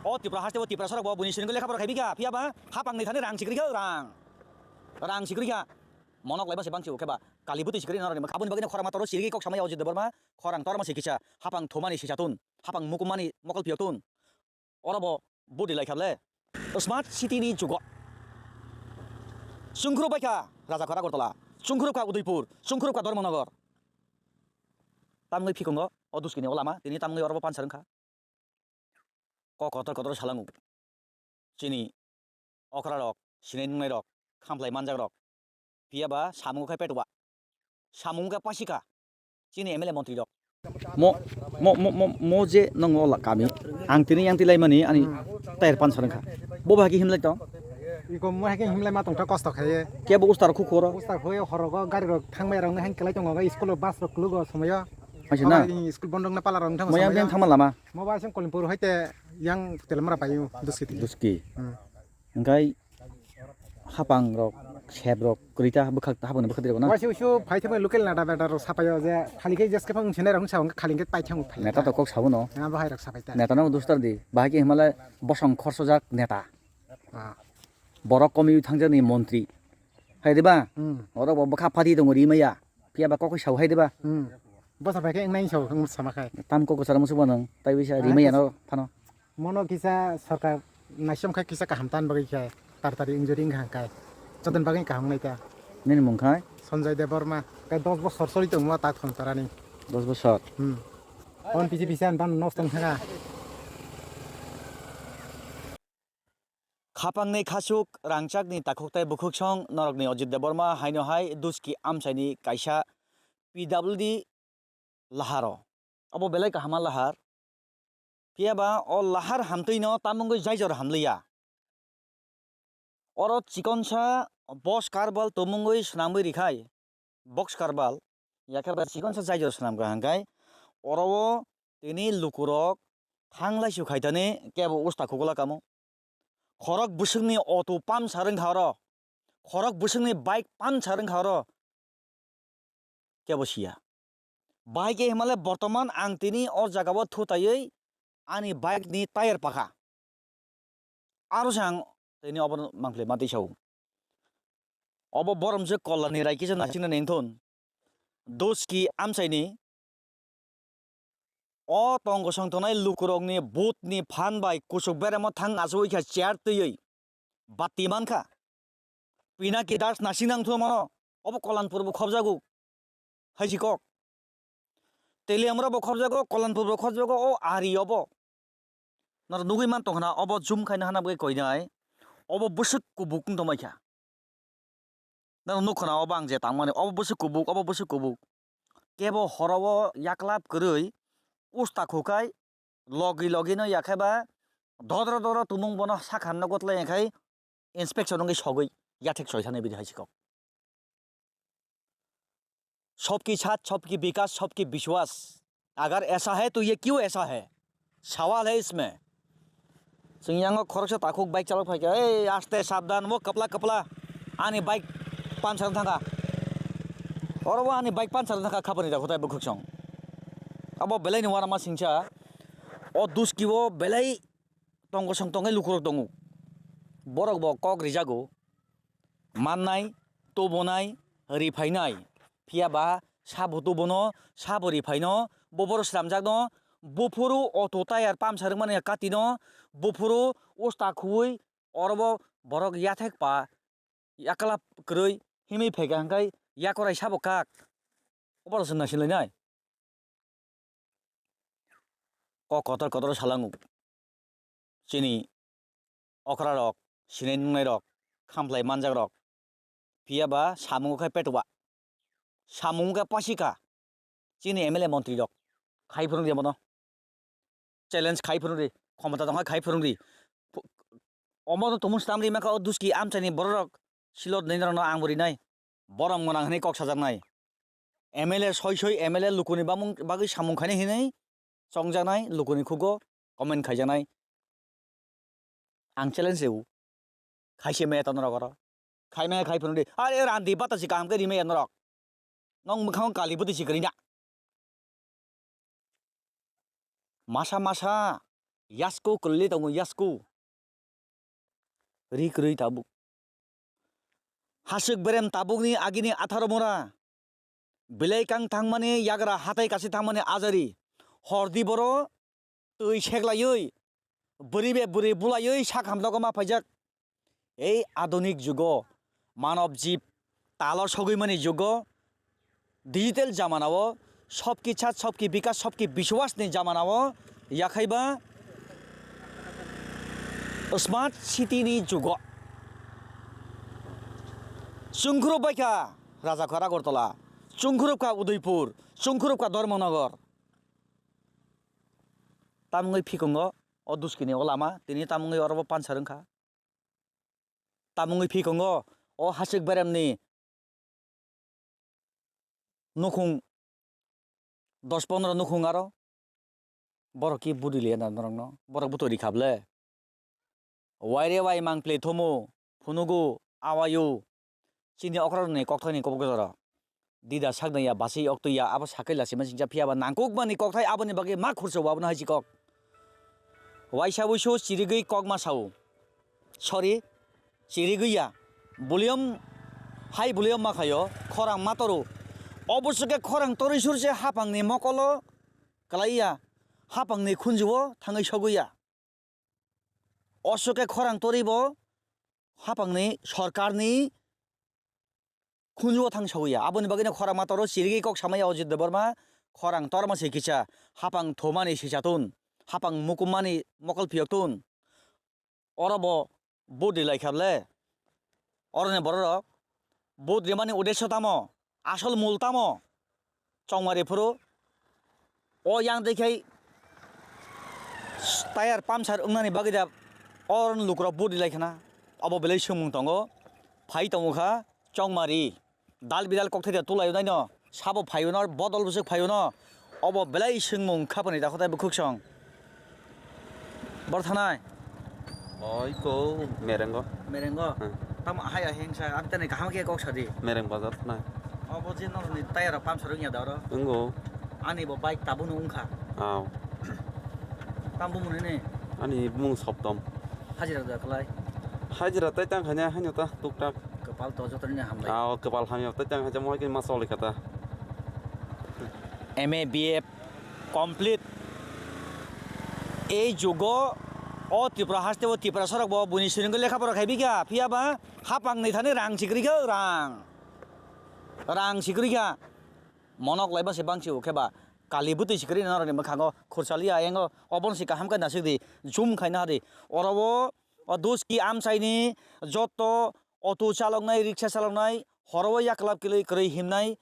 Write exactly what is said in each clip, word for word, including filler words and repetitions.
O Tripura haste o Tiprasa rok bo buini siring lekha pora khai bikha, phiya ba hapang ni thani rang sikri kha rang. Rang sikri kha. Monok laiba se bang si o khe ba. Kali bwtwi sikri norok ni bwkha. Aboni bagwi no khorang ma toro sirigwi kok samaya Ajit Debbarma. Khorang torma si kisa. Hapang thumani sisa tun. Hapang mukumani mokol phiyok tun. Oro bo budi lai kha le. Smart city ni jugo. Chungkhuru bai kha Raja Khor Agartala. Chungkhuru kha Udaipur. Chungkhuru kha Dharmanagar. Tamgwi phikungo o duskini o lama. Tini tamgwi oro bo pansa rwng kha. Kok kotor kotor salango. Chini okra rok, sinai nungnai rok, khamplai manjak rok. Phiya ba samung khai petwa. Samung khe pasika. Chini M L A montri rok. Mo, mo, mo, mo, mo je nong ola kami. Ang tini yang tilai mani ani tayar pan sarang kha. Bo ba ki himlai tong. Iko mo hai ke himlai ma tong ta kosto khaye. Ke bo ustar khu khoro. Ustar khoye horogo gari rok thangmai rok nang kelai tongo school bus rok klugo somoyo. Hai se na. School bondong na pala rok thang. Mo yang somoyo. Yang thangma lama. Mo ba sing Kolimpur hoite yang Telamara payu Duski. Duski. Hmm. Hingkai hapang rok, sep rok, kwrwi ta bwkhak, hapang ni bwkhak rok na. Waisi usu phai thangmani local nada beda rok sapayo je khali khe jeske phang sene rok sa khali khe pai thang phai. Neta to kok sabu no. Na bahai rok sapai ta. Neta no dustar di. Bahai khe himale bosong khorsojak neta. Ah. Borok komi thangjani montri. Hai diba? Hmm. Oro bo bwkha padi tongo ri maya. Phiya ba kokoi sao hai diba? Hmm. Bwsa bai khe wngnai sao wng sama khai. Tam kok kwcharo musubo nwng, tai bisa rimai ano phano. Mono kisa sarkar naisom khai kisa kaham tan bagwi khai, tar tari injury wngkha khai. Joton bagwi kaham wngnai ta. Nini mung khai? Sanjay Debbarma, kai dos bosor sori tongmo tak thon tarani. Dos bosor? Hmm. On pisi pisi an ban nosto wngkha. Khapangni khasuk rangchakni takhuk tei bukhuksong norokni Ajit Debbarma haino hai Duski amchaini kaisa P W D laharo. Abo belai kahama lahar. Phiya ba o lahar hamtwino tamungwi jaijor hamliya. Oro chikonsa box karbal tumungwi swnamwi rikhai. Box karbal, yakhe ba chikonsa jaijor swnamkha hwnkhe, oro o tini lukurok thanglaisu khaitani kebo usta khukula kamo. Khorok bwswkni auto puncture wngkha oro, khorok bwswkni bike puncture wngkha oro, kebo siya. Bahai khe himale bortoman ang tini o jagao thutaiwi ani bike ni tyre pakha. Aro se ang tini obo mangpli ma tisa o. Obo borom se kolla ni rai kisa nasina nengthon. Doski amsai ni o tong kosong tongnai lukurok ni but ni phan bai kusuk beremo thang asugwi kha chair twiwi batti mankha. Pinaki Das nasing nang thumano. Obo Kolanpur bo khobjago. Haisi kok. Teliamura bo khobjago, Kolanpur bo khobjago, o ari obo. Noro nugui man tongkhna, obo zoom khaina hana bagwi koinai. Obo bwswk kubuk wng tongmai kha. Noro nukkhna obo ang je tangmani, obo bwswk kubuk, obo bwswk kubuk. Kebo horo o yaklap kwrwi usta khukai, logi logi no yakhe ba dodro dodro tumung bono sakha nogo tlai khai inspection wngwi sogwi yathek soi thani bidi hai sikok. सबकी साथ, सबकी विकास, सबकी विश्वास। अगर ऐसा है तो ये क्यों ऐसा है? सवाल है इसमें। Chwng yango khoroksa takhuk bike chalok phaikha, "Ei, aste, sabdan, o kapla, kapla, ani bike puncture thangkha." Oro bo ani bike puncture thangkha, khapani da khotai bwkhwksong. Abo belai ni uanama singcha, o Duski o belai tong kosong tongwi lukurok tongo. Borok bo kok rijago. Mannai, tubunai, riphainai. Phiya ba sabo tubuno, sabo riphaino, buphuru slamjakno, buphuru auto tyre puncture wngmani katino, buphuru usta khuwi, orobo borok yathek pa, yaklap kwrwi himwi phaikha hwnkhe yakorai sabo kak. Obo rok se naisinglainai. Kok kotor kotor salango. Chini okra rok, sinai nungnai rok, khamplai manjak rok. Phiya ba samung khe petwa. Samung khe pasika. Chini M L A montri rok. Khai phwrwng di bono. Challenge khai phwrwng di. Khomota tongkha khai phwrwng di. Phu-, omo no tumung stam ri maka o Duski amchaini borok rok. Silot nai norok no ang bo rinai. Borom gwnang hwnwi kok sajaknai. M L A soi soi M L A lukuni bamung bagwi samung khainai hinwi chongjaknai, lukuni khugo comment khaijaknai. Ang challenge rw. Khaise maya tano rok oro. Khai maya khai phano de. Are randi bata si kaham khe ri maya norok. Nong mwkhang kali bwtwi si kwrwi na. Masa masa Yasku kwlwi tongo, yasku. Ri kwrwi tabuk. Haswk berem tabukni agini atharo mora. Belai kang thangmani yagra hatai kasi thangmani ajari. Hordi boro twi seklaiwi, bwrwi be bwrwi bulaiwi sak hamjakgo ma phaijak. Ei adunik jugo, manob jib talo sogwi mani jugo, digital jamanao, sobki chat, sobki bikas, sobki biswas ni jamanao, yakhaiba smart city ni jugo. Chungkhurub baikha Rajakhor Agartala, chungkhurub kha Udaipur, chungkhurub kha Dharmanagar. Tamungwi phikungo o duskini o lama, tini tamungwi oro bo pansa rwngkha. Tamungwi phikungo o hasik beremni nukhung dos pondro nukhung aro borok ki budi liya na norokno, borok bo tori kha ble. Waire wai mang play thomu, phunugu, awayu, chini okrokni kokthokni kok gojora. Dida saknai ya, basui oktwi ya, abo sakai lachima singcha phiya ba nangkukmani kokthai aboni bagwi ma khursa o abono hai si kok. Waisa wuisu chirigwi kok ma sao. Sorry, chirigwi ya. Volume, high volume ma khaio, khorang ma toru. Oboso khe khorang torwi sur se hapangni mokolo kwlai ya, hapangni khunju o thangwi sogwi ya. Oso khe khorang torwi bo hapangni sorkarni khunju o thang sogwi ya. Aboni bagwino khorang ma toro chirigwi kok samaya Ajit Debbarma, khorang torma se kisa, hapang thumani sisa tun, hapang mukummani mokol phiyok tun. Oro bo budi lai kha le. Oroni bororok vote rimani uddesyo tamo? Asol mul tamo? Chongmari phuru o yang twi khai tayar puncture wngnani bagwi da oroni lukurok vote rilai khna. Obo belai swngmung tongo. Phai tongo kha chongmari. Dal bidal kokthai da tulai naino. Sabo phaiuno, bodol bwswk phaiuno. Obo belai swngmung khapani dakhotai bwkhwk song. Bor thanai? Oi ko merengo. Merengo? Hmm. Tamo haya hengsa, abi tani kaham khe kok sadi. Mereng bazar thanai. Obo je norni tayar puncture wngya da oro? Wngo. Ani bo bike tabukno wngkha. Aw. Tambo mwnwi ni? Ani bumung Soptom. Hajira da khlai? Hajira tai tang khanya, haino ta tuktak. Kwpal to joto ni hambai. Aw, kwpal hamya tai tang haja mohai khe ma choli kha ta. M A B F complete. Ei jugo o Tripura haste o Tiprasa rok bo buini siringwi lekha pora khai bikha, phiya ba hapang ni thani rang sikri kha, rang. Rang sikri kha. Monok laiba se bangsi o khe ba kali bwtwi sikri na rani mwkhango khursa liya ayango, obon si kaham khe nasik di, zoom khai na di. Oro o, o duski amchai ni joto auto chalok nai, riksa chalok nai, horo o yaklap kwlwi kwrwi himnai,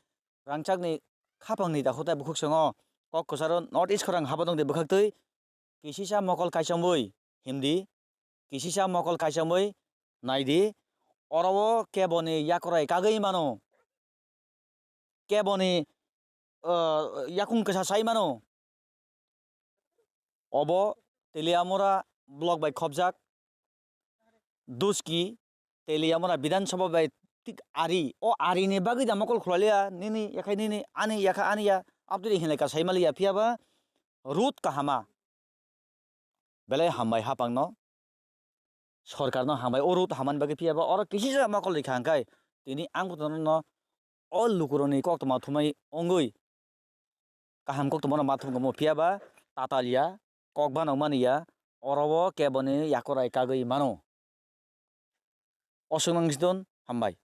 rangchak ni khapang ni dakhotai bwkhwk swngo. Kok kwcharo North East khorang habo tongdi bwkhaktwi kisisa mokol kaichomwi himdi, kisisa mokol kaichomwi naidi. Oro o keboni yakorai kagwi mano, keboni, uh, yakung kwsa sai mano. Obo Teliamura block bai khopjak. Duski Teliamura Bidhan Sabha bai tik ari, o ari ni bagwi da mokol khulaliya, nini yakhai nini, ani yakha ani ya, abdiri hinlai ka saimaliya, phiya ba road kahama. Belai hambai hapang no, sorkar no hambai, o road hamani bagwi, phiya ba oro kisisa mokol rikha hwnkhe, tini ang bo no o lukurokni koktwma thumai wngwi, kaham koktwmano ma thumkha mo, phiya ba tatal ya, kok banok mani ya, oro o keboni yakorai kagwi mano. Oswk nang sidon, hambai.